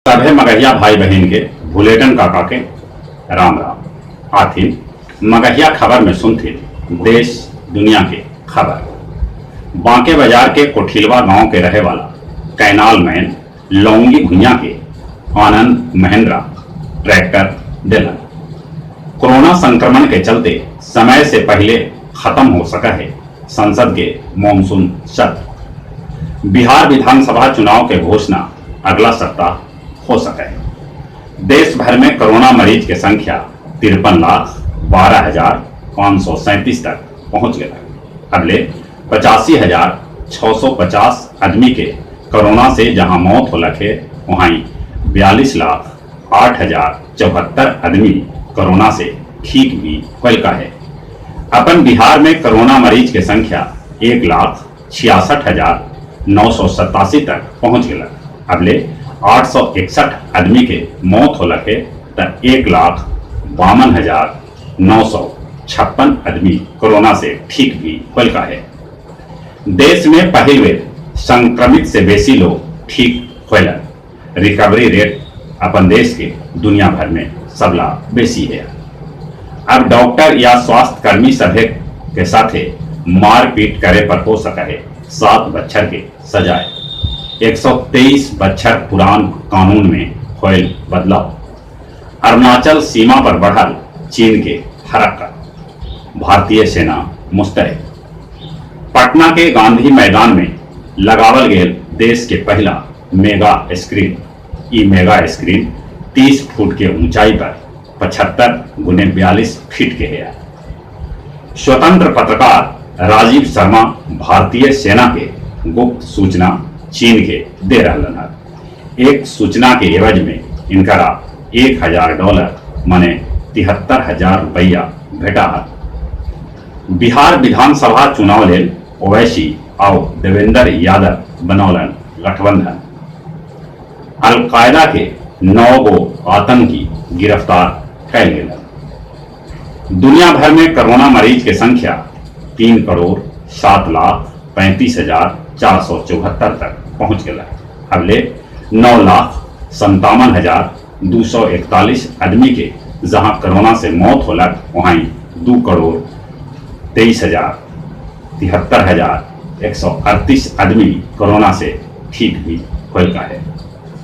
सभे मगहिया भाई बहिन के भुलेटन काका के राम राम। आथिन मगहिया खबर में सुनथिन देश दुनिया के खबर। बांके बाजार के कोठिलवा गांव के रहे वाला कैनाल मैन लौंगी भुइयां के आनंद महिंद्रा ट्रैक्टर देलन। कोरोना संक्रमण के चलते समय से पहले खत्म हो सका है संसद के मानसून सत्र। बिहार विधानसभा चुनाव के घोषणा अगला सप्ताह हो सके है। देश भर में कोरोना मरीज के संख्या 53,12,537 तक पहुंच गया। अगले 85,650 आदमी के कोरोना से जहां मौत हो है, वहीं 42,08,074 आदमी कोरोना से ठीक भी होल का है। अपन बिहार में कोरोना मरीज के संख्या 1,66,987 तक पहुंच गया। अगले 861 आदमी के मौत हो है त 1,52,956 आदमी कोरोना से ठीक भी होल का है। देश में पहिल बेर संक्रमित से बेसी लोग ठीक होलन। रिकवरी रेट अपन देश के दुनिया भर में सबला बेसी है। अब डॉक्टर या स्वास्थ्य कर्मी सभे के साथे मारपीट करे पर हो सका है 7 बच्छर के सजाए। 123 बच्छर पुरान कानून में होयल बदलाव। अरुणाचल सीमा पर बढ़ल चीन के हरक्कत, भारतीय सेना मुस्तैद। पटना के गांधी मैदान में लगावल गेल देश के पहला मेगा स्क्रीन। ई मेगा स्क्रीन 30 फुट के ऊंचाई पर 75 गुने 42 फीट के है। स्वतंत्र पत्रकार राजीव शर्मा भारतीय सेना के गुप्त सूचना चीन के दे रहलन हन। एक सूचना के एवज में इनकरा $1,000 माने 73,000 रुपया भेटा हल। बिहार विधानसभा चुनाव लेल ओवैसी और देवेंद्र यादव बनौलन गठबंधन। अलकायदा के 9 गो आतंकी गिरफ्तार कैल गेल। दुनिया भर में कोरोना मरीज के संख्या 3,07,35,474 तक पहुंच गया। अबले 9,57,241 आदमी के जहां कोरोना से मौत होलक, वहीं 2,23,073,138 आदमी कोरोना से ठीक भी होल का है।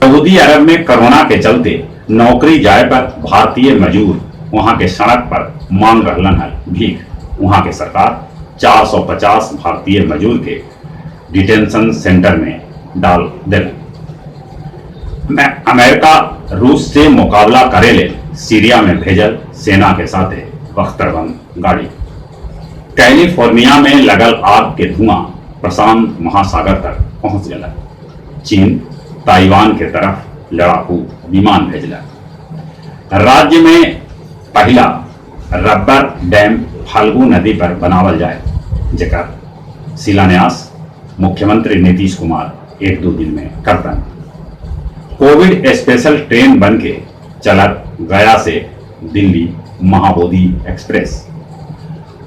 सऊदी अरब में कोरोना के चलते नौकरी जाए पर भारतीय मजदूर वहां के सड़क पर मांग रहलन है भीख। वहां के सरकार 450 भारतीय मजदूर के डिटेंशन सेंटर में डाल देलन। अमेरिका रूस से मुकाबला करे ले सीरिया में भेजल सेना के साथे बख्तरबंद गाड़ी। कैलिफोर्निया में लगल आग के धुआं प्रशांत महासागर तक पहुंच गया। चीन ताइवान के तरफ लड़ाकू विमान भेजला। राज्य में पहला रबर डैम फाल्गु नदी पर बनावल जाए, जेकर शिलान्यास मुख्यमंत्री नीतीश कुमार 1-2 दिन में करतन। कोविड स्पेशल ट्रेन बन के चलत गया से दिल्ली महाबोधि एक्सप्रेस।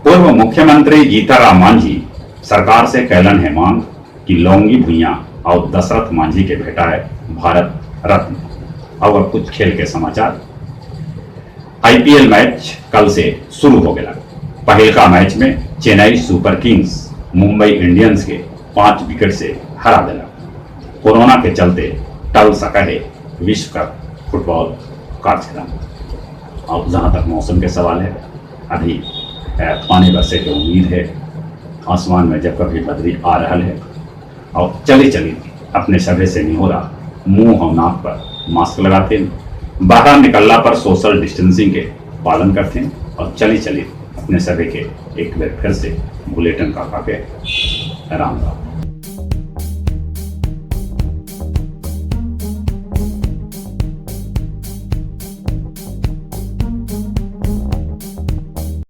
पूर्व मुख्यमंत्री जीतनराम मांझी सरकार से कैलन है मांग कि लौंगी भुइयां और दशरथ मांझी के भेटाए भारत रत्न। और अब कुछ खेल के समाचार। आईपीएल मैच कल से शुरू हो गया। पहलका मैच में Chennai super Kings Mumbai Indians के 5 विकेट से हरा दिला। कोरोना के चलते टल सका है विश्व कप फुटबॉल कार्यक्रम। और जहाँ तक मौसम के सवाल है, अभी पानी बरसे के उम्मीद है। आसमान में जब कभी बदली आ रहा है और चली चली अपने सभे से नहीं हो रहा, मुंह और नाक पर मास्क लगाते हैं, बाहर निकलना पर सोशल डिस्टेंसिंग के पालन करते हैं और चली चली अपने सभी के एक बार फिर से बुलेटिन काका के राम राम।